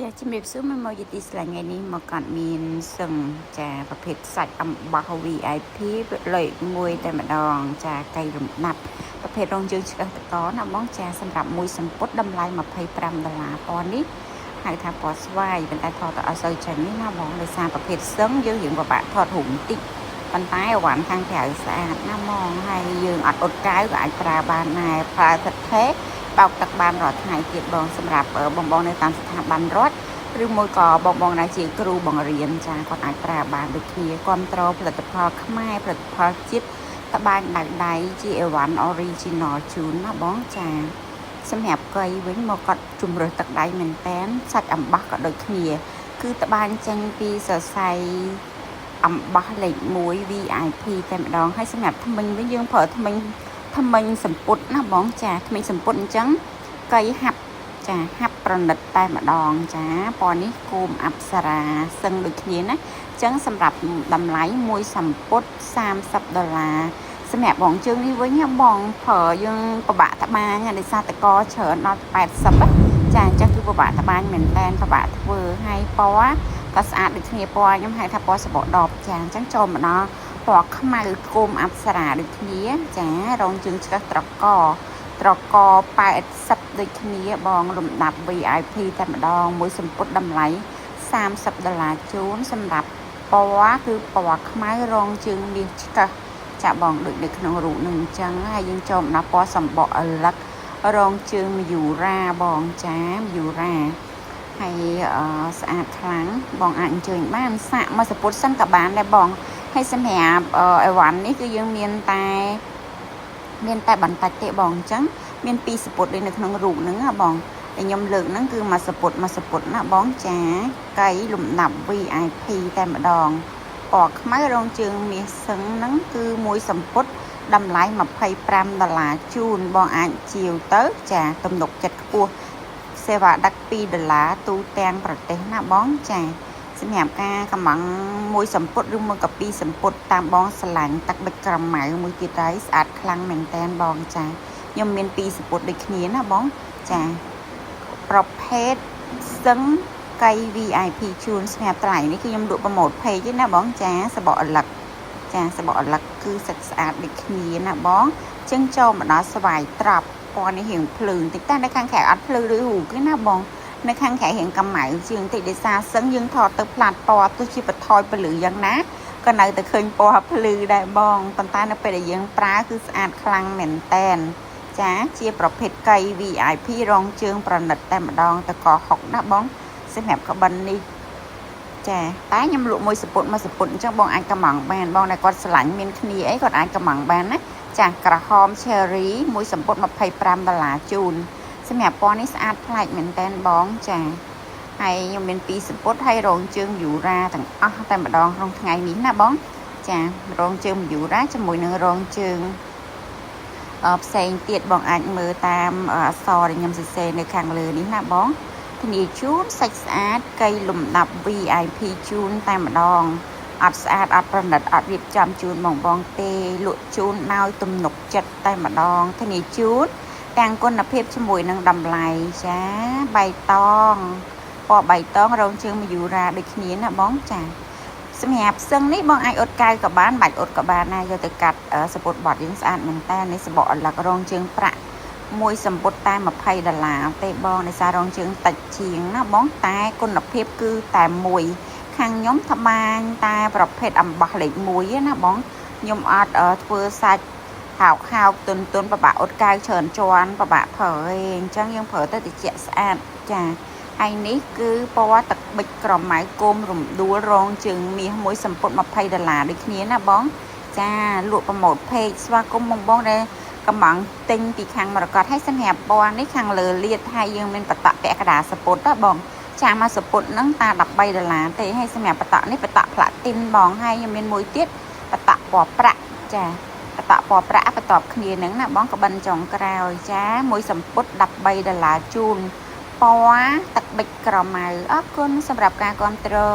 ចាជំរាបសួរមកមកយទីស្លាញ់ថ្ងៃនេះមកកាត់មានសឹងចាប្រភេទសាច់អំបោះ VIP លេខ1តែម្ដងចាកៃលំដាប់ប្រភេទរងជើងឆ្កឹះតកណាបងចាសម្រាប់មួយសម្ពុតតម្លៃ25ដុល្លារពណ៌នេះហៅថាពណ៌ស្វាយប៉ុន្តែថតទៅអត់សូវចេញនេះណាបងដោយសារប្រភេទសឹងយើងរៀងពិបាកថតរូបបន្តិចប៉ុន្តែអវ៉ាន់ខាងក្រៅស្អាតណាបងហើយយើងអត់អត់កៅក៏អាចប្រើបានដែរប្រើទឹកថេបោកទឹកបានរាល់ថ្ងៃទៀតបងសម្រាប់បងបងនៅតាមស្ថាប័នរដ្ឋឬមួយក៏បងបងដែលជាគ្រូបង្រៀនចាគាត់អាចប្រើបានដូចគ្នាគ្រប់គ្រងផលិតផលខ្មែរផលិតផលជាតិត្បាញដៃដៃជាអីវ៉ាន់ original ជូនណាបងចាសម្រាប់កៃវិញមកគាត់ជំរើសទឹកដៃមែនតែនសាច់អំបោះក៏ដូចគ្នា គឺត្បាញចេញពីសរសៃអំបោះលេខ1 VIP តែម្ដងហើយសម្រាប់ថ្មិញវិញយើងប្រើថ្មិញថ្មិញសម្ពុតណាបងចាថ្មិញសម្ពុតអញ្ចឹងកៃហាប់ចាហាប់ប្រណិតតែម្ដងចាពណ៌នេះគោមអប្សរាសឹងដូចគ្នាណាអញ្ចឹងសម្រាប់តម្លៃមួយសម្ពុត30ដុល្លារសម្រាប់បងជើងនេះវិញបងប្រើយើងពិបាកត្បាញដោយសារតកច្រើនដល់80ចាអញ្ចឹងគឺពិបាកត្បាញមែនតែនពិបាកធ្វើហើយពណ៌ក៏ស្អាតដូចគ្នាពណ៌ខ្ញុំហៅថាពណ៌សបកដបចាអញ្ចឹងចូលមកដល់ពណ៌ខ្មៅគោមអប្សរាដូចគ្នាចារងជើងឆ្កឹះត្រកត្រក80ដូចគ្នាបងលំដាប់ VIP តែម្ដងមួយសម្ពុតតម្លៃ30ដុល្លារជូនសម្រាប់ពណ៌គឺពណ៌ខ្មៅរងជើងមាសឆ្កឹះចាបងដូចនៅក្នុងរូបនឹងអញ្ចឹងហើយយើងចូលមកដល់ពណ៌សម្បកឪឡឹករងជើងមយូរ៉ាបងចាមយូរ៉ាហើយស្អាតខ្លាំងបងអាចអញ្ជើញបានសាក់មកសពុតសិនក៏បានដែរបងហើយសម្រាប់អីវ៉ាន់នេះគឺយើងមានតែមានតែបន្តិចទេបងអញ្ចឹងមានពីរសពុតដូចនៅក្នុងរូបហ្នឹងណាបងតែខ្ញុំលើកហ្នឹងគឺមួយសពុតមួយសពុតណាបងចាកៃលំដាប់ VIP តែម្ដងពណ៌ខ្មៅរងជើងមាសសឹងហ្នឹងគឺមួយសម្ពុតតម្លៃ25ដុល្លារជូនបងអាចជាវទៅចាទំនុកចិត្តខ្ពស់សេវាដឹក2ដុល្លារទូទាំងប្រទេសណាបងចាសម្រាប់ការកំងមួយសម្ពុតឬមួយក៏ពីរសម្ពុតតាមបងស្រឡាញ់ទឹកបិចក្រម៉ៅមួយទៀតហើយស្អាតខ្លាំងមែនតែនបងចាខ្ញុំមានពីរសម្ពុតដូចគ្នាណាបងចាប្រភេទសឹងកៃ VIP ជូនសម្រាប់ថ្លៃនេះគឺខ្ញុំលក់promote page ទេណាបងចាសបកអលឹកចាសបកអលឹកគឺសិតស្អាតដូចគ្នាណាបងចឹងចូលមកដល់ស្វាយត្រប់ពណ៌នេះរៀងភ្លឺបន្តិចតែនៅខាងក្រៅអត់ភ្លឺដូចរូបទេណាបងនៅខាងក្រៅរៀងកម្ៅជាងតិចដោយសារសឹងយើងថតទៅផ្លាត់ពណ៌ទោះជាបន្ថយពលឺយ៉ាងណាក៏នៅតែឃើញពណ៌ភ្លឺដែរបងប៉ុន្តែនៅពេលដែលយើងប្រើគឺស្អាតខ្លាំងមែនតែនចាជាប្រភេទកៃ VIP រងជើងប្រណិតតែម្ដងតកហុកណាបងសម្រាប់ក្បិននេះចាតែខ្ញុំលក់មួយសពុតមួយសពុតអញ្ចឹងបងអាចកំងបានបងដែលគាត់ស្រឡាញ់មានគ្នាអីគាត់អាចកំងបានណាចាក្រហម cherry មួយសម្ពុត25ដុល្លារជូនសម្រាប់ពណ៌នេះស្អាតប្លែកមែនតែនបងចាហើយខ្ញុំមានពីរសម្ពុតហើយរងជើងយូរ៉ាទាំងអស់តែម្ដងក្នុងថ្ងៃនេះណាបងចារងជើងយូរ៉ាជាមួយនឹងរងជើងផ្សេងទៀតបងអាចមើលតាមអក្សរដែលខ្ញុំសរសេរនៅខាងលើនេះណាបងធានាជូនសាច់ស្អាតកៃលំដាប់ VIP ជូនតែម្ដងអត់ស្អាតអត់ប្រណិតអត់រៀបចំជូនបងបងទេលក់ជូនដោយទំនុកចិត្តតែម្ដងធានាជូនទាំងគុណភាពជាមួយនឹងតម្លៃចាបៃតងពណ៌បៃតងរងជើងមយូរ៉ាដូចគ្នាណាបងចាសម្រាប់សឹងនេះបងអាចអត់កៅក៏បានបាច់អត់ក៏បានដែរយកទៅកាត់សពុតបត់យើងស្អាតមែនតើនេះសបកអលឹករងជើងប្រាក់មួយសម្ពុតតែ20ដុល្លារទេបងដោយសាររងជើងតិចជាងណាបងតែគុណភាពគឺតែមួយខាងខ្ញុំត្បាញតែប្រភេទអំបោះលេខ1ណាបងខ្ញុំអត់ធ្វើសាច់ហោកហោកទុនទុនប្របាក់អត់កៅច្រើនជាន់ប្របាក់ប្រើឯងអញ្ចឹងយើងប្រើទៅតិចស្អាតចាហើយនេះគឺពណ៌ទឹកប៊ិចក្រម៉ៅគោមរំដួលរងជើងមាសមួយសម្ពុត20ដុល្លារដូចគ្នាណាបងចាលក់promote page ស្វាគមន៍បងបងដែលកំងទិញពីខាងមរកតហើយសម្រាប់ពណ៌នេះខាងលើលាតហើយយើងមានបតក់ពាក់កដាសពុតណាបងចាមកសពុតហ្នឹងតា13ដុល្លារទេហើយសម្រាប់បតក់នេះបតក់ផ្លាទីនបងហើយខ្ញុំមានមួយទៀតបតក់ពណ៌ប្រាក់ចាបតក់ពណ៌ប្រាក់បន្ទាប់គ្នាហ្នឹងណាបងក្បិនចុងក្រោយចាមួយសម្ពុត13ដុល្លារជូនពណ៌ទឹកប៊ិចក្រម៉ៅអរគុណសម្រាប់ការគាំទ្រ។